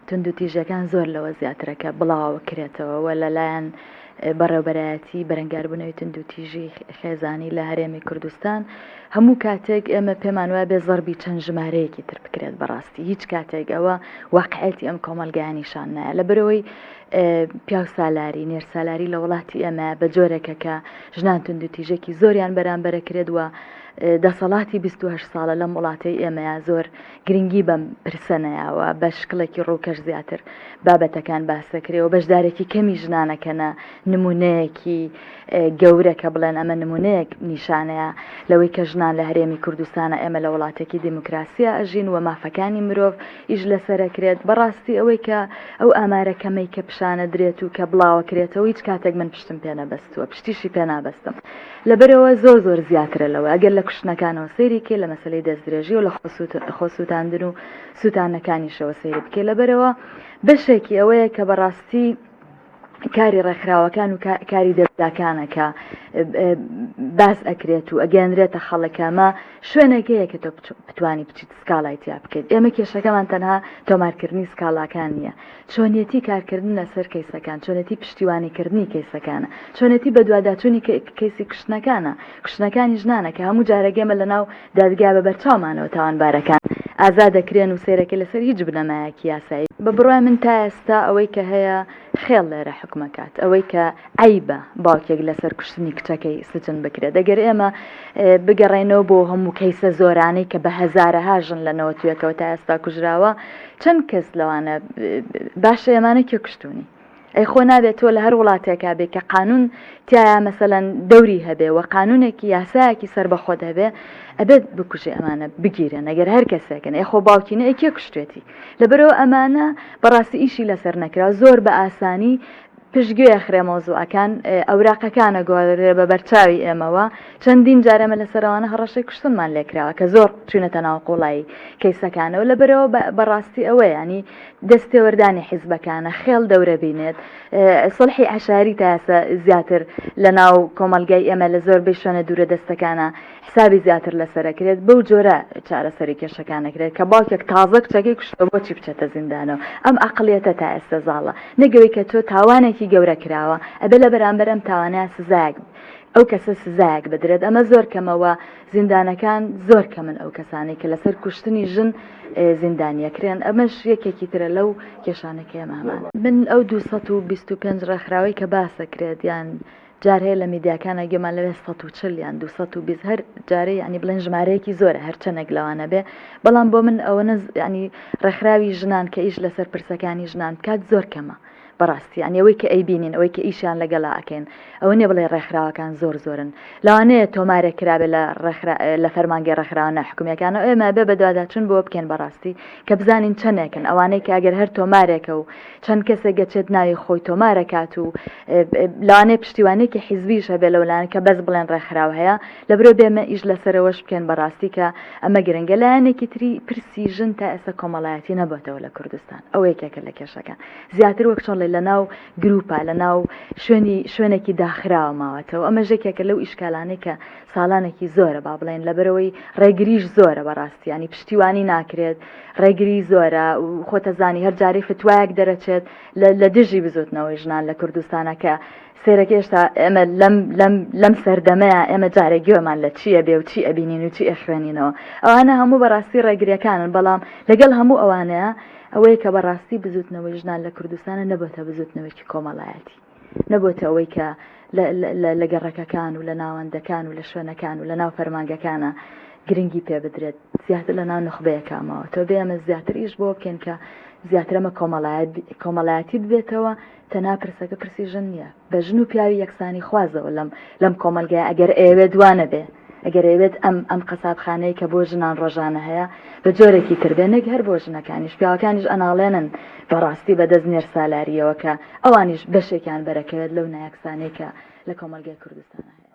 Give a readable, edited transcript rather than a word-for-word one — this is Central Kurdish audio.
توندوتیژیەکان زۆر لەوە زیاترە کە بڵاوە کرێتەوە و لەلایەن بەڕێوبەرایەتی بەرەنگاربوونەوەی توندوتیژی خێزانی لە هەرێمی کوردستان هەموو کاتێک ئێمە پێمان وایە بێ زەربی چەند ژمارەیەکی تر بکرێت بەڕاستی هیچ کاتێک ئەوە واقعێتی ئەم کۆمەلگایە نیشان نایە لەبەرەوەی پیاو سالاری نێر سالاری لە وڵاتی ئێمە بە جۆرێکە کە ژنان توندوتیژێکی زۆریان بەرامبەرە کرێت وە دەسەڵاتی 28 ساڵە لەم وڵاتەی ئێمەیە زۆر گرنگی بەم پرسە نەیاوە، بە شکڵێکی ڕووکەش زیاتر بابەتەکان باس دەکرێ و بەشدارێکی کەمی ژنانەکەنە نمونەیەکی گەورە کە بڵێن ئەمە نمونەیەک نیشانەیە لەوەی کە ژنان لە هەرێمی کوردستانە ئێمە لە وڵاتێکی دیموکراسیە ئەژین و مافەکانی مرۆڤ ئیش لەسەرەکرێت بەڕاستی ئەوەی کە ئەو ئامارە کەمەی کە پیشانە درێت و کە بڵاوەکرێتەوە هیچ کاتێک من پشتم پێ نەبەستووە پشتیشی پێ نابەستم لەبەرئەوە زۆر زۆر زیاترە لەوە ئەگەر لە کوشتنەکانەوە سەیری بکەی لە مەسەلەی دەستدرێژی و لە خۆسوتاندن و سوتانەکانیشەوە سەیری بکەی لەبەرئەوە بەشێکی ئەوەیە کە بەڕاستی کاری ڕێکخراوەکان و کاری دەزگاکانە کە باس ئەکرێت و ئەگەنرێتە خەڵکەمە شوێنێکەیە کە تۆ بتانی بچیت سکاڵای تیا بکەیت ئێمە کێشەکەمان تەنها تۆمارکردنی سکاڵاکان نییە چۆنیەتی کارکردن لەسەر کەیسەکان، چۆنێتی پشتیوانیکردنی کەیسەکانە، چۆنێتی بەدواداچوونی کەیسی کوشتنەکانە، کوشتنەکانی ژنانە کە هەموو جارێک ئێمە لەناو دادگا بە بەرچاومانەوە تاوانبارەکان ئازاد دەکرێن و سەیرەکەی لەسەر هیچ بنەمایەکی یاسایی. بە بڕوای من تا ئێستا ئەوەی کە هەیە خێڵ لێرە حوکمەکات، ئەوەی کە عەیبە باوکێک لەسەر کوشتنی کچەکەی سجن بکرێت ئەگەر ئێمە بگەڕێنەوە بۆ هەموو کەیسە زۆرانەی کە بە هەزارەها ژن لە نەوەتویەکەوە تا ئێستا کوژراوە چەند کەس لەوانە باشە ئێمانە کێ کوشتونی ئەی خۆ نابێت تۆ لە هەر وڵاتێکا بێ کە قانون تایە مەسەەن دەوری هەبێ و قانونێکی یاسایەکی سەر بە خۆت هەبێ ئەبێت بکوژێ ئەمانە بگیرێن ئەگەر هەر کەسێکن ئەی خۆ باوکینە ئەی کێ کوشتێتی لەبەرەوە ئەمانە بەڕاستی ئیشی لەسەر نەکرا زۆر بە ئاسانی پشتگوێ ئەخرێ مەوزوعەکان ئەوراقەکان ئەگۆرێ بە بەرچاوی ئێمەوە چەندین جار ئێمە لەسەر ئەوانە هەڕەشەی کوشتنمان لێکراوە کە زۆر چوینەتە ناو قوڵایی کەیسەکانەوە لەبەرەوە بەڕاستی ئەوە ینی دەستێوەردانی حیزبەکانە خێڵ دەورە بینێت سڵحی عشاری تا ئێستا زیاتر لە ناو کۆمەلگای ئێمە لە زۆربەی شوێنە دوورە دەستەکانە حسابی زیاتر لەسەر ئەکرێت بەو جۆرە چارەسەری کێشەکان ئەکرێت کە باوکێک تازە کچەکەی کوشتوە بۆچی بچێتە زیندانەوە ئەم ئەقڵیەتە تا ئێستا زاڵە نەک ئەوەی کە تۆ تاوانێکی گەورە کراوە ئەبێ لە بەرامبەر ئەم تاوانەیە سزایەک ئەو کەسە سزایەک بدرێت ئەمە زۆر کەمەوە زیندانەکان زۆر کەمن ئەو کەسانەی کە لەسەر کوشتنی ژن زیندانیەکرێن ئەمەش یەکێکی ترە لەو کێشانەکەی ئێمە هەمان. من ئەو 225 ڕێکخراوەی کە باسەکرێت یان جار هەیە لە میدیاکانا گوێمان لەوێ 140 یان 220 هەر جارێ یعنی بڵێن ژمارەیەکی زۆرە هەر چەندێک لەوانە بێ بەڵام بۆ من ئەوەنە ینی ڕێکخراوی ژنان کە ئیش لەسەر پرسەکانی ژنان بکات زۆر کەمە بەڕاستی یعنی ئەوەی کە ئەیبینین ئەوەی کە ئیشیان لەگەڵا ئەکەین ئەوە نیە بڵێ ڕێکخراوەکان زۆر زۆرن لەوانەیە تۆمارێک کرابێ لە ڕێکخرا لە فەرمانگەی ڕێکخراوە ناحکومیەکانەوە ئێمە بێ بەدواداچوون بۆ بکەین بەڕاستی کە بزانین چەندێکن ئەوانەی کە ئەگەر هەر تۆمارێکە و چەند کەسێک گەچێت ناوی خۆی تۆمارەکات و لەوانەیە پشتیوانێکی حیزبیش هەبێ لەولایەن کە بەس بڵێن ڕێکخراو هەیە لەبرۆ بێمە ئیش لەسەرەوەش بکەن بەڕاستی کە ئەمە گرنگە لایەنێکی تری پرسی ژن تا ئێستا کۆمەڵایەتی نەبەتەوە لە کوردستان ئەوە یەکێکە لە کێشەکان زیاتر وەک چۆن لە ناو گروپە لە ناو شوێنی شوێنێکی داخراوە ماوەتەوە ئەمە ژێکێکە لەو ئیشکالانەی کە ساڵانێکی زۆرە با بڵێن لەبەرەوەی ڕێگریش زۆرە بەڕاستی ینی پشتیوانی ناکرێت ڕێگری زۆرە و خۆتەزانی هەر جارەی فتوایەک دەرەچێت لە دژی بزوتنەوەی ژنان لە کوردستانە کە سێرەکە هێشتا ئێمە لەم لەم لەم سەردەمەیە ئێمە جارێک گوێمان لە چییە بێ و چی ئەبینین و چی ئەخوێنینەوە ئەوانە هەموو بەڕاستی ڕێگریەکانن بەڵام لەگەڵ هەموو ئەوانەیە ئەوەیە کە بەڕاستی بزوتنەوەی ژنان لە کوردستانە نەبۆتە بزوتنەوەیەکی کۆمەڵایەتی نەبۆتە ئەوەی کە لە گەڕەکەکان و لە ناوەندەکان و لە شوێنەکان و لە ناو فەرمانگەکانە گرنگی پێ بدرێت زیاتر لە ناو نوخبەیەکا ماوە تۆ بێ ئەمە زیاتر ئیش بۆ بکەین کە زیاتر ئەمە کۆمەڵایەتی ببێتەوە تەنها پرسەکە پرسی ژن نییە بە ژن و پیاوی یەکسانی خوازەوە لەم لەم کۆمەلگای ئەگەر ئەیەوێت دوانە بێ ئەگەر ئەیەوێت ئەم ئەم قەسابخانەی کە بۆ ژنان ڕۆژانە هەیە بە جۆرێکی تر بێ نەک هەر بۆ ژنەکانیش پیاوەکانیش ئەناڵێنن بەڕاستی بەدەست نێرسالاریەوە کە ئەوانیش بەشێکیان بەرەکەوێت لەو نایەکسانەی کە لە کۆمەلگای کوردستان هەیە.